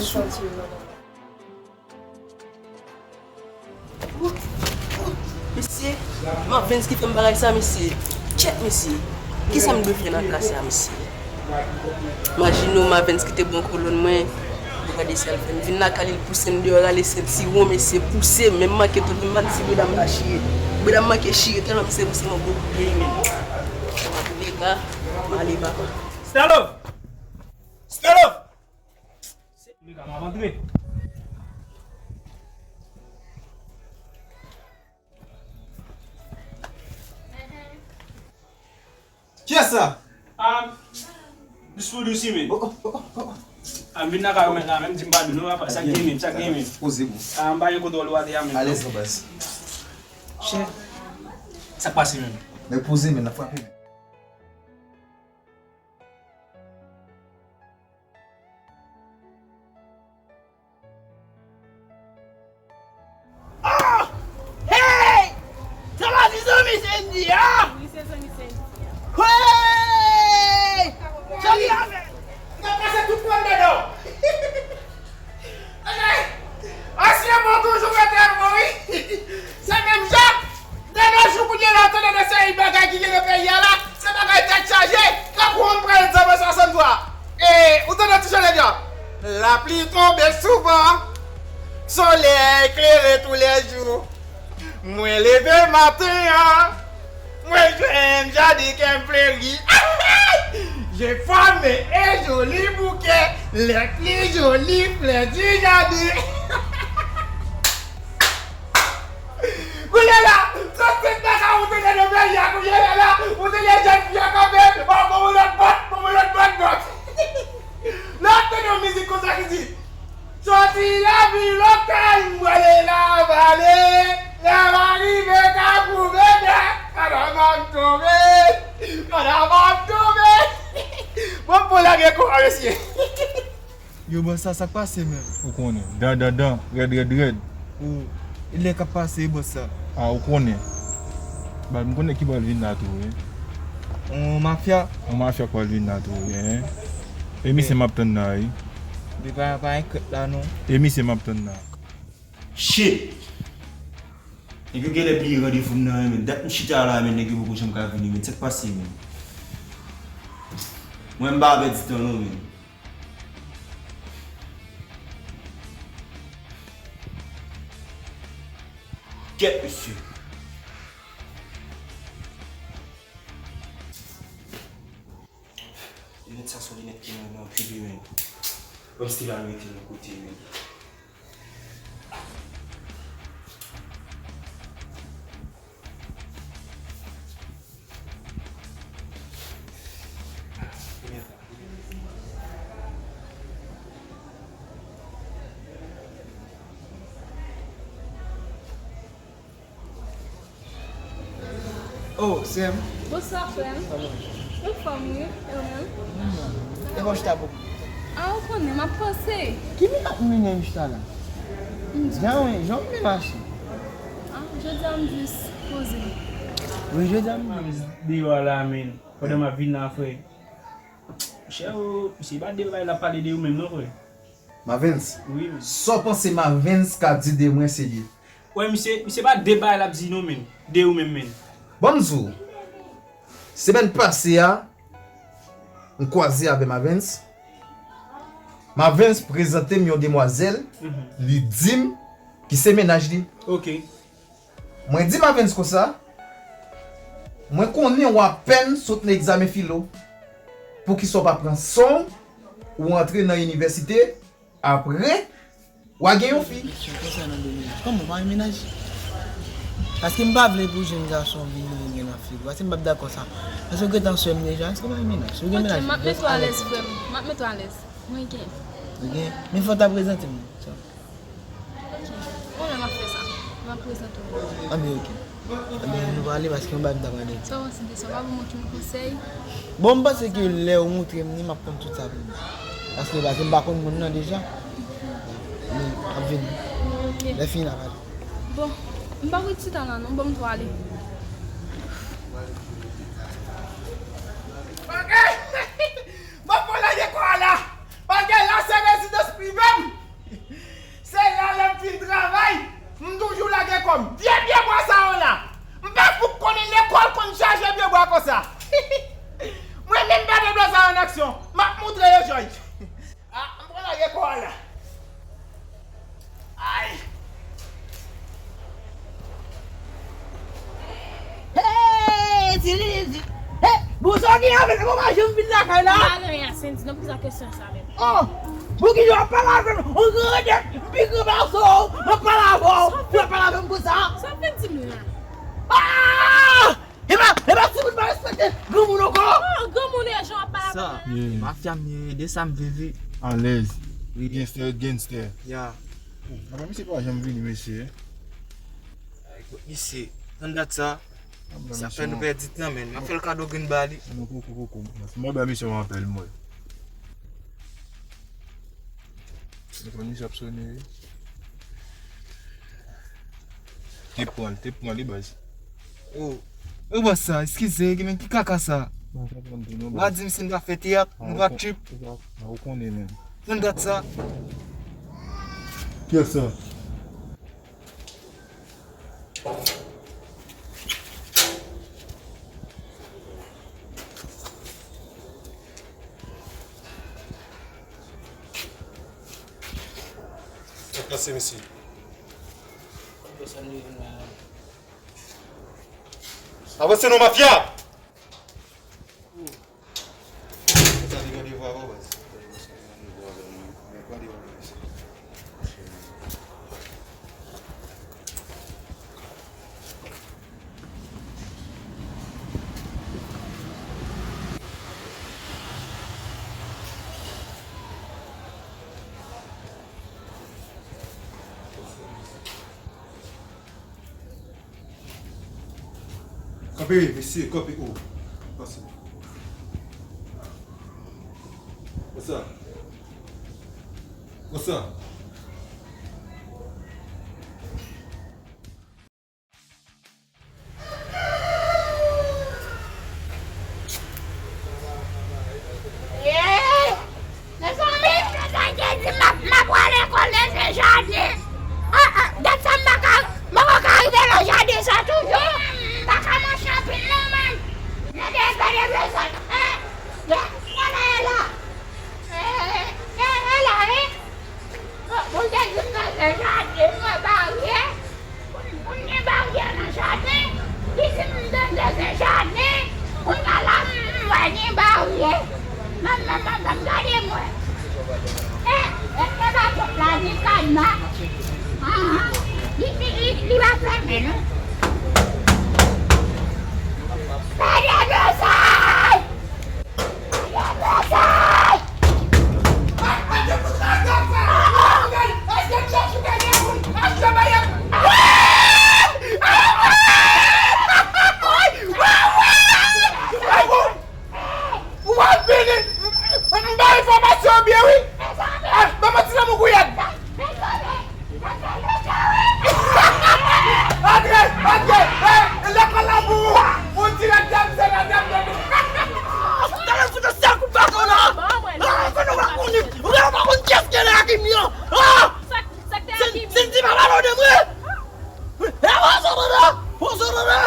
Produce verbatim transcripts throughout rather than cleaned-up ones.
Santi yo, madanm. Mesye, Mavens ki fè m bagay sa, mesye. Tchèt, mesye. Kisa m dwe fè nan ka sa, mesye? Imajine w, Mavens ki te pran kolòn mwen. Ou gade sa l fè m. Vin lakay li, l pouse m deyò, rale sentiwon, mesye, pouse m. Men m manke tout, m pa di bredam la chire. Bredam manke chire, tèlman misye pouse m, yon gwo kout pye, men. Antouka, m ale, papa. Stalo! Stalo! Se li ka m ap antre. Kiyès sa? Ah, this food you see, man. Oh, oh, oh, oh, oh. Ah, m vin nan kay ou menm la, menm di m pa dou, non, papa, sa k gen menm, sa k gen menm. Poze, bro. Ah, m pa gen kontwòl ou ate a menm. Alèz, non, baz. Chè, sa k pase menm? Nèg poze, men, n ap frape, men. Ah! Hey! Sa va di zanmi Sendy a? Wi, se zanmi Sendy a. Hey! Zanmi a, n ap pase tout pran dedan. Ansyen bon toujou rete bon, wi. Se menm jan. De nos jours, kounye a la, tande de seri bagay ki gen nan peyi a la, se bagay tèt chaje, tankou yon prezidan M swasanntwa. E, ou tande ti challenge an? Lapli tonbe souvan, solèy klere tou lè jou. Mwen leve maten an, mwen jwenn jaden kè m fleri. Je forme e joli bouke, les plus jolies fleurs du jardin. Kounye la, trannsenk baka ou te gen nan peyi a, kounye la, la, ou te gen jèn fi a kanpe, bon, bon, yon lòt bòt, bon, yon lòt bòt, bòt. Lè w ap tande yon mizik konsa ki di, soti Lavil Okèy, m prale Lavale, lè m arive Kafou Vènè, pandan m ap tonbe, pandan m ap tonbe. Bon, pou lage kou a, mesye. Yo, bòs sa, sa k pase, menm? Ou konnen, dan, dan, dan, rèd, rèd, rèd. Ou, e lè k ap pase, bòs sa? A, ou konnen. Ba, m konnen ki pral vin la tou, wi. On mafya? On mafya k pral vin la tou, wi, en. E misye m ap tann la, wi. Li pa, pa enkyèt la, non. E misye m ap tann la. Shit! Nèg yo genlè bliye randevou m nan, men dat m chita la, men nèg yo poko janm ka vini, men sa k pase, men? Mwen, m pa pèdi tan, non, men. Kèt, mesye. Linèt sa se yon linèt ki nan, nan figi, men. Ban m still al mete l yon kote, men. Oh, sè m. Bonswa, frè m. Kòman? Anfòm, wi. E ou menm? Mwen, e bò chita bò. A, ou konnen, m ap panse. Ki mirak m vin chita la? M di. Jan, jan m vin mache. A, jodi a m jis poze. Wi, jodi a m jis deyò a la, men. Pandan m ap vin la, frè. Monchè, o, misye pa de bagay l ap pale de ou menm, non, frè. Mavens? Wi, men. Sa w panse Mavens ka di de mwen, serye? Wè, misye, misye pa de bagay l ap di non, men, de ou menm, men. Ban m di w, semèn pase a, m kwaze avè Mavens. Mavens prezante m yon demwazèl, mhm, li di m ki se mennaj li. Ok. Mwen di Mavens konsa, mwen konnen w apèn sot nan egzamen filo. Poukisa w pa pran san w, ou antre nan inivèsite, apre, w a gen yon fi. Kèsyon konsa nan de mennaj. Kòman w pa gen mennaj? Paske m pa vle pou jèn gason vin gen nan fi. Paske m p ap dakò sa. Paske w gentan sè m deja, èske w pa gen mennaj? Si w gen mennaj, m ap mete w alèz, frè m. M ap mete w alèz. Mwen gen. Ou gen? Men fò w ta prezante m sa. Ok. Bon, lè m ap fè sa, m ap prezante w. Anben, ok. Anben, nou pale paske yon bagay m ta pale. Sa w panse de sa? W pa ban m okenn konsèy? Bon, m panse ke lè ou montre m li, m ap konn tout sa pou mwen. Paske, paske m pa konn moun nan deja. Men, m ap vini. Ok. Lè fini, n a pale. Bon, m pa ret chita la non, ban m tou ale. Ok. Bon, bon, lage kò a la. Bagay la, se rezidans prive m. Ou pa janm vin lakay la? M pa gen anyen, Sendy, non, poze kesyon sa menm. Oh! Poukisa w ap pale avè m? Ou gen rèdèt, m pi gran pase w, m ap pale avè w, w ap pale avè m konsa? Sa w vin di m la? Ah! Epa, epa, timoun pa respekte granmoun ankò. Oh, granmoun e jan w ap pale avè m. Sa, mafya m ye, de sa m vivi. Alèz. Wi. Gangster, gangster. Ya. Oh, apa misye pa janm vini, mesye? Ay, kot misye. Tann dat sa. Sa fè nou pèdi tan, menn. M ap fè l kado grenn ba li. An, koko, koko. Mwen ba misye yon apèl, mwen. Telefòn misye ap sone, wi. Te pran l, te pran li, baz. Oh. Ou wè sa, eskize, men ki kaka sa? Mwen konprann tou, non, baz. Ou a di m si n pa fè teyat, nou pa trip. Ou konnen, menn. Tann dat sa. Kiyès sa? Sa k pase, mesye? Avanse non, mafya! Kanpe, mesye, kanpe, oh. Pase. Konsa. Konsa. Hey! Mezanmi, m te di m ap, m ap pral lekòl nan Sen Jaden. Ah, ah, dat sa m pa ka, m poko ka rive nan jaden sa toujou. M pa ka mache anpil non, man. Mete pè de bezwen. Eh, eh, e la, e la. Eh, eh, eh, e la, wi. Bon, bon, te di m nan Sen Jaden, m wè baryè. Pou, pou gen baryè nan jaden, li di m de, de Sen Jaden, kounye a la m wè gen baryè. Manman, manman, gade mwen. E, e, e baton la, li kadna. Ahan. Li, li, li, li pa fèmen, non. Pè de bezwen! Ou ap vini! M bay enfòmasyon byen, wi! Ban mwen ti lanmou kouyad! Antre! Antre! Hey! Lekòl la pou ou! Ou dirèk dam se la dam de nou! Talè fout sèl kout baton la! Talè fout nou pa konn li! Ou pa konn kiyès ki la ki m yo! Ah! Sendy pa pale de mwen! E, wozororo! Wozororo!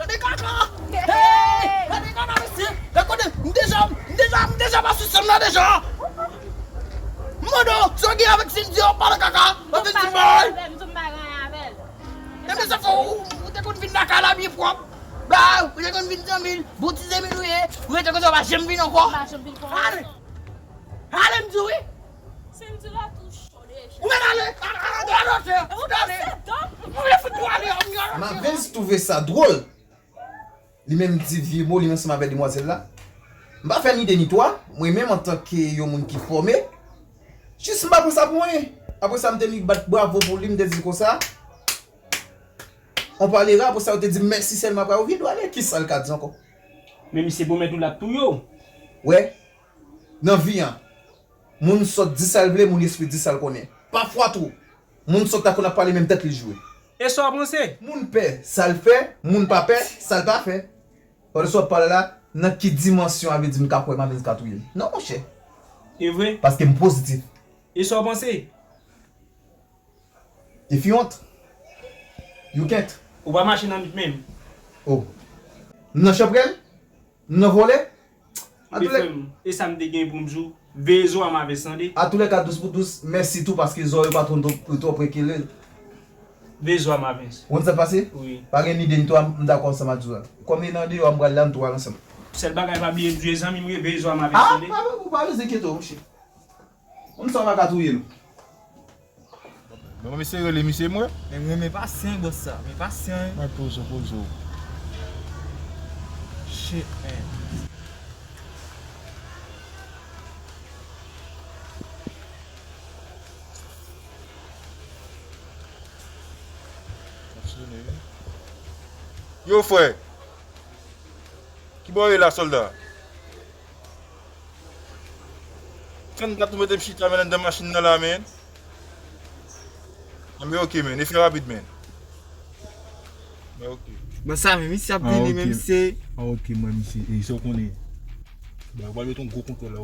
Gade kaka! Hey! Gade kaka, mesye! Gade kote m deja, m deja, m deja pa sou sèn nan deja! M mande w, sa w gen avèk Sendy, w ap pale kaka, w ap vin di m bagay. Menm lè sa fè w, ou te konn vin lakay la byen pwòp. Ba, ou te konn vin zanmi l, bon ti zanmi l ou ye, ou rete konsa, w pa janm vin ankò. Ale! Ale, m di w wi! Sendy la tou cho deja. Ou mèt ale! Ale, ale, ale, ale! Ou mèt fout nou ale! Mavens twouve sa dwòl. Li menm di vye mo li ansanm avèk demwazèl la. M pa fè ni de ni twa, mwen menm antanke yon moun ki fòme, jis m pa pran sa pou anyen. Apre sa, m te vin bat bravo pou li, m te di l konsa, on parlera, apre sa, yo te di m mèsi sèlman, apre yo vide ale, kisa l ka di ankò? Men misye pwomèt ou l ap touye w. Wè, nan vi an, moun sòt di sa l vle, moun espri di sa l konnen. Pafwa tou, moun sòt la konn ap pale menm tèt li jwe. E sa w panse? Moun pè sa l fè, moun pa pè sa l pa fè. Pandan sa w ap pale la, nan ki dimansyon a vle di m ka kwè Mavens ka touye m? Non, monchè. E vre? Paske m pozitif. E sa w panse? If you want, you can't. Ou pa mache nan mit menm. Oh. M nan chanpre l? M nan vòlè? Antoulè- Frè m, e sa m te gen pou m di w, veye zo a Mavens tande. Antoulèka, dous pou dous, mèsi tou paske zo yo pa twò, twò, twò prekele. Veye zo a Mavens. Ou konn sa k pase? Wi. Pa gen ni de ni twa, m dakò ansanm ak zo a. Kòm e nan deyò a m pral la, nou tou pral ansanm. Sèl bagay, pa bliye m di w, zanmi m, reveye zo a, m ap eseye. Ah, pa, ou pa bezwen enkyete w, monchè. Konn sa w pa ka touye nou. Bon, misye rele misye mwen. Men mwen renmen pasyan, bòs sa. Men pasyan. Mwen poze w, poze w. Shit, man. Yo, frè. Kibò w ye la, sòlda? Trannkat ou mete m chita, men, anndan machin nan la, men. Anben, oke, men. E fè rapid, men. Men, oke. Bon, sa, men, misye ap vini, men, misye. Ah, oke, mwen, misye. E, sa w konnen. Bon, ou pral met yon gwo kontwòl la.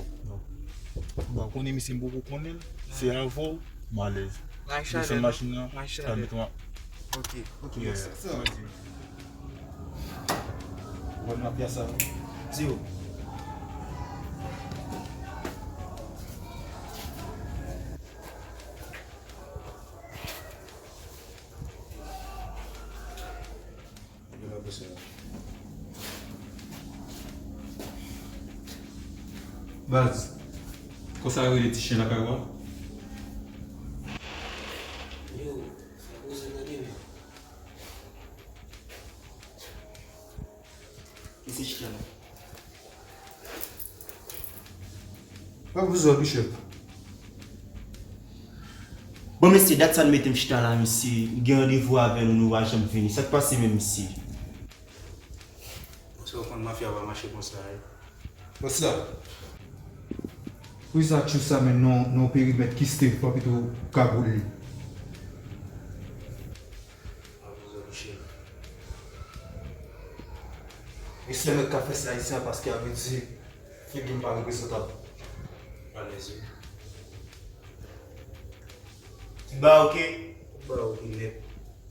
Bon, ou konnen, misye, m poko konnen l. Se avè w, m alèz. Desann machin nan, sa met yon Ok, ok, yeah, mèsi. Mèsi. Bon, mafya sa. Di yo. Baz, konsa yo rele ti chen lakay ou a? Yo, sa koze tande men. Ki se chita la? Pa bezwen, Bishop. Bon, mesye, dat sa n mete m chita la, mesye. M gen randevou avè nou, nou pa janm vini. Sa k pase menm, mesye? Paske w konn mafya pa mache konsa, wi. What's up? Pou sa tchou sa men non, non perimèt ki Steve pa pito ka boule li. Misye mèt ka fè sa isi a paske a vle di figi m pa reprezantab. Alèz wi. Tout bagay oke? Tout bagay oke nèt.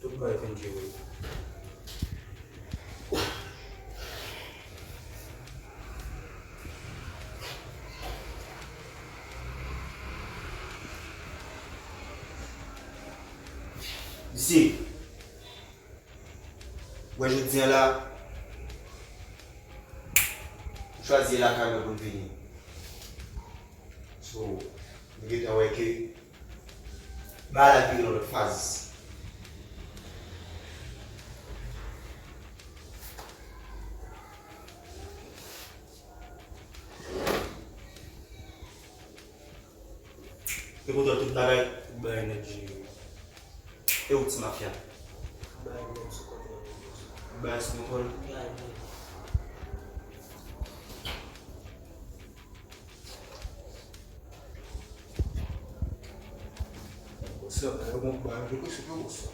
Tout bagay fin jere. Mesye, wè jodi a la, m chwazi lakay mwen pou m vini. So, nou gentan wè ke bagay la vire nan lòt faz. Te kontwòl tout bagay. Tout bagay nèt jere. E ou ti mafya? Bagay nèt sou kontwòl. Bagay sou kontwòl. Bagay nèt. Sa, yo gon bagay de kouch pou sa.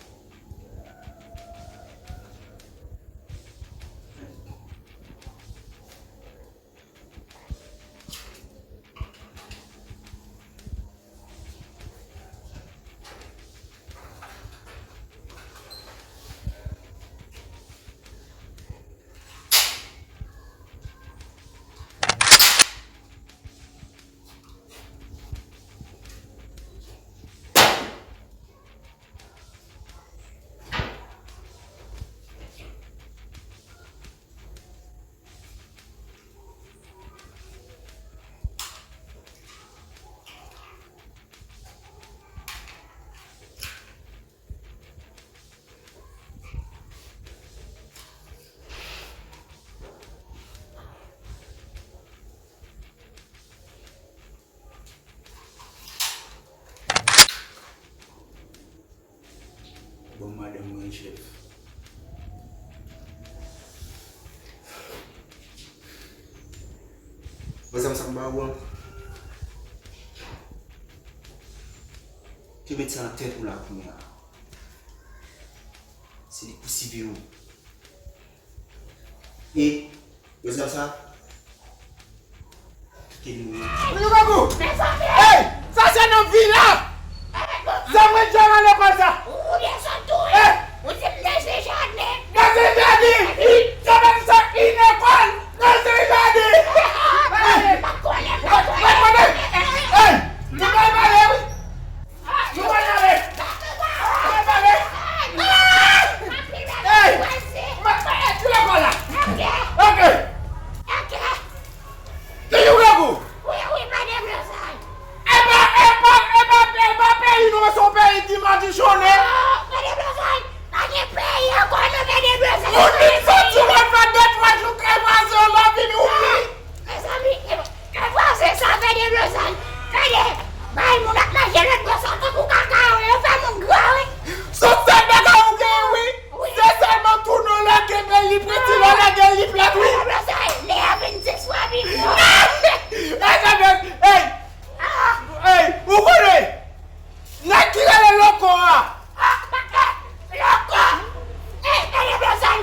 Bon, madanm mwen, chèf. Bon, zam sa m ba ou an. Ki met sa nan tèt ou la kounye a? Se li k pou siveye w. E, yo zam sa, kite nou ye. Mwen yo gagou! Hey! Sa se nan vi la! Sa mwen djòl nan lekòl sa! Ou byen sot tou, wi! Ou di m Dezejade! Dezejade! Sa pa di sa, inekòl! Dezejade! Hey! Nou pral pale, wi! Nou pral pale! Nou pral pale! Hey! M ap pale tout lekòl la! Ok! Ok! Bay moun ap manje lòt bò sa tankou kaka, wi, yo fè moun gran, wi. Se sèl bagay ou gen, wi. Wi. Se sèlman tou non lage men li preti lè lage li plat, wi. Li a vin dis fwa pi gwo. Ey, ey, ey, ou konnen? Nèg ki rele Loko a. Ah, eh, Loko. Eh, gade blozay.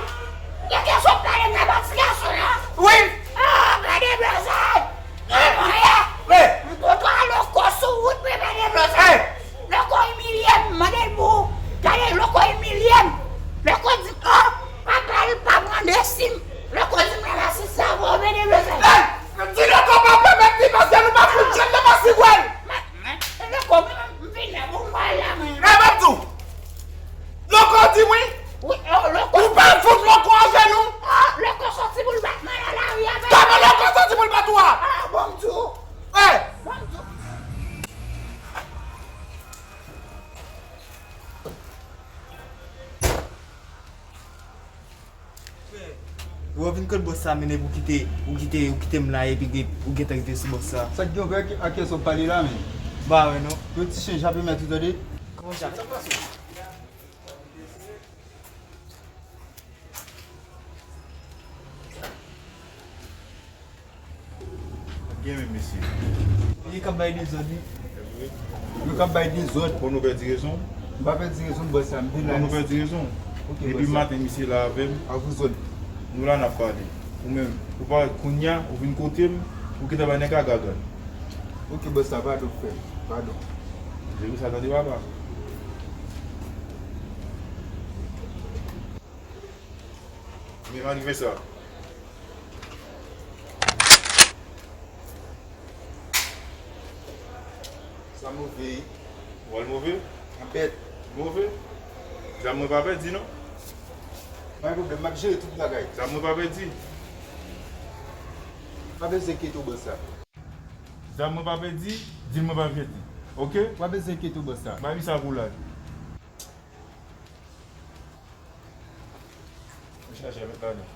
Gade sou pale nan pati gason la. Wi. Ah, gade blozay. Eh, mwen. Wi. M kontan Loko sou wout, men gade blozay. Loko imilye m, mande l pou ou. Gade, Loko imilye m. Loko di m, oh, papa l pa mande si m. Loko di m, mwen rasi sa, bon, gade blozay. Ey, di Loko pa pèmèt li, paske nou pa fout jwenn nan pasi gwèl. Loko, mwen, m vin la pou m pale la, mwen. Gade m ap di w. Loko di wi. Wi, oh, Loko. Ou pa fout Loko ajenou. Ah, Loko soti pou l bat mwen nan lari a. Kòman Loko soti pou l bat ou a? Ah, bon, m di w. Ey. Bon, m di w. Ou vin kot bòs sa, men epi ou kite, ou kite, ou kite m la, epi gen, ou gentan rive sou bòs sa. Sa k gen, ou wè ak kiyès w ap pale la, men? M pa wè non. Yon ti chenj ap remèt ou, tande. Kòman sa? Sa k pase? Gen menm, mesye. Li k ap bay dezòd, wi. Yo k ap bay dezòd. Bon, nou pèdi rezon. M pa pèdi rezon, bòs sa, m vin la. Bon, nou pèdi rezon. Ok, depi maten, misye la avè m. Ak ou zòd. Nou la, n ap pale. Ou menm, ou pa kounye a, ou vin kote m, ou gentan bay nèg la gaga. Ok, bòs sa, padon, frè. Padon. Jere sa, tande, papa. Men pa rive sa. Sa move, wi. Wòl move? Anbèt. Move? Zam mwen pa pèdi, non. Pa gen pwoblèm, m ap jere tout bagay. Zam mwen pa pèdi. Pa bezwen enkyete w, bòs sa. Zam mwen pa pèdi, dil mwen pa pèdi. Oke? Pa bezwen enkyete w, bòs sa. Ba li sa pou l al. Mwen chache avèk lajan.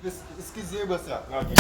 Es-, eskize, bòs la. Lage.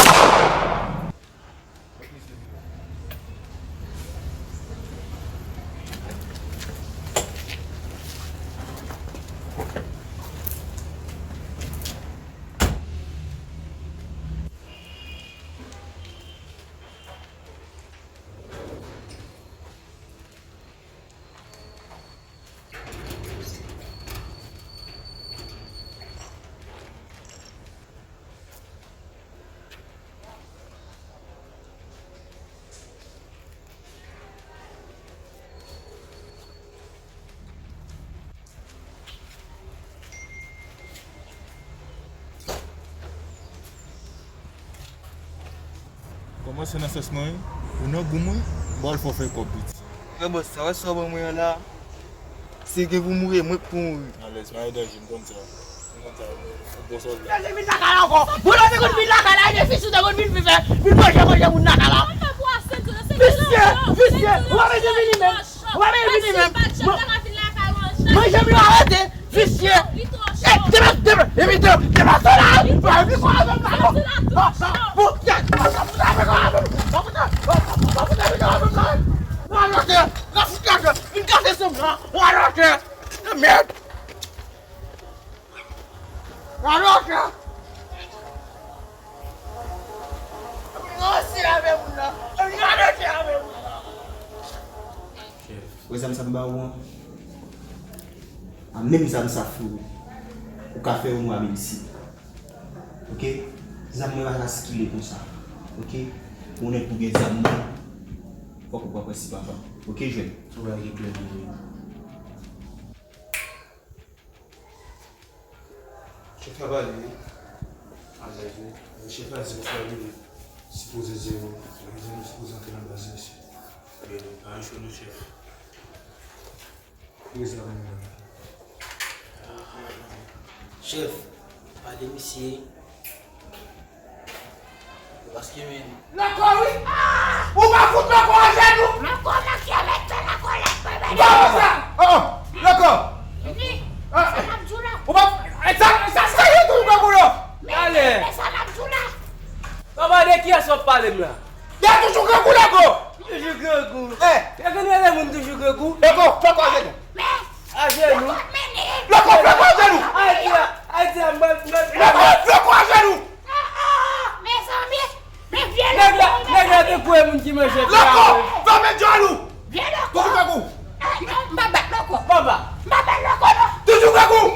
Kòmanse nan sès mwen, wi. Ou nan gou mwen, m pral fè w fè kòb, piti. Wè bòs, sa, wè sa w ban mwen an la. Si gen pou mouri, mwen k pou mouri. Alèz, pa gen danje, m konn sa. M konn sa. Ou bon sòlda. Ou te vin lakay la ankò. Bon, ou te konn vin lakay la, e de fis ou te konn vin, vin fè, vin manje, manje moun lakay la. Visye, visye, ou pa bezwen vini menm. Ou pa bezwen vini menm. Manje m yo arete, visye. Eh, deplase, deplase, deplase la. Ou pa vin fè avè m la, non. Non, non, bouke. Ou pa fout avè m la. Ou pa fout avè m la. Ou pa fout avè m la. Ou pa fout avè m la. Vin kase, vin kase sanm nan. Ou pa fout avè m la. Mèd. Radote! Ranse avè moun nan! Radote avè moun nan! Wè zam sa m ba ou an? A menm zam sa, frero. Ou ka fè yon mwa menm si. Oke? Zam mwen pa ka sikile konsa. Oke? Ou nèg pou gen zam mwen. Fòk ou pran prensip avan. Oke, jwèt? Tout bagay gen klè pou ou. Chèf la pale, wi. Alèz, wi. Chèf la di nou fè li sipoze zewo. Li di nou sipoze antre nan baz, mesye. Byen, pa gen cho non, chèf. Prezan mwen. Chèf, pale misye. Paske men. Loko wi! Ou pa fout Loko ajenou! Loko, mesye, mete Loko lèd, bebe. Ou pa wè sa! Oh, oh! Loko! Wi, ah, sa n ap di w la. Ou pa, eh, sa, sa, sa, sa, sa, sa, ale! Men sa n ap di w la. Papa, De kiyès w ap pale m la? Yè toujou grangou, Loko! Toujou grangou. Eh! E konn rele moun toujou grangou? Loko, fè kwa ajenou! Ajenou. Loko, fè kwa ajenou! Ayiti a, Ayiti a, mwen, mwen. Loko, fè kwa ajenou! Mezanmi, men vye Nèg la, nèg la te kwè moun ki manje Loko, fèmen djòl ou! Vye Loko! Toujou grangou! Ah non, m pa bat Loko! Papa, M pa bat Loko non! Toujou grangou!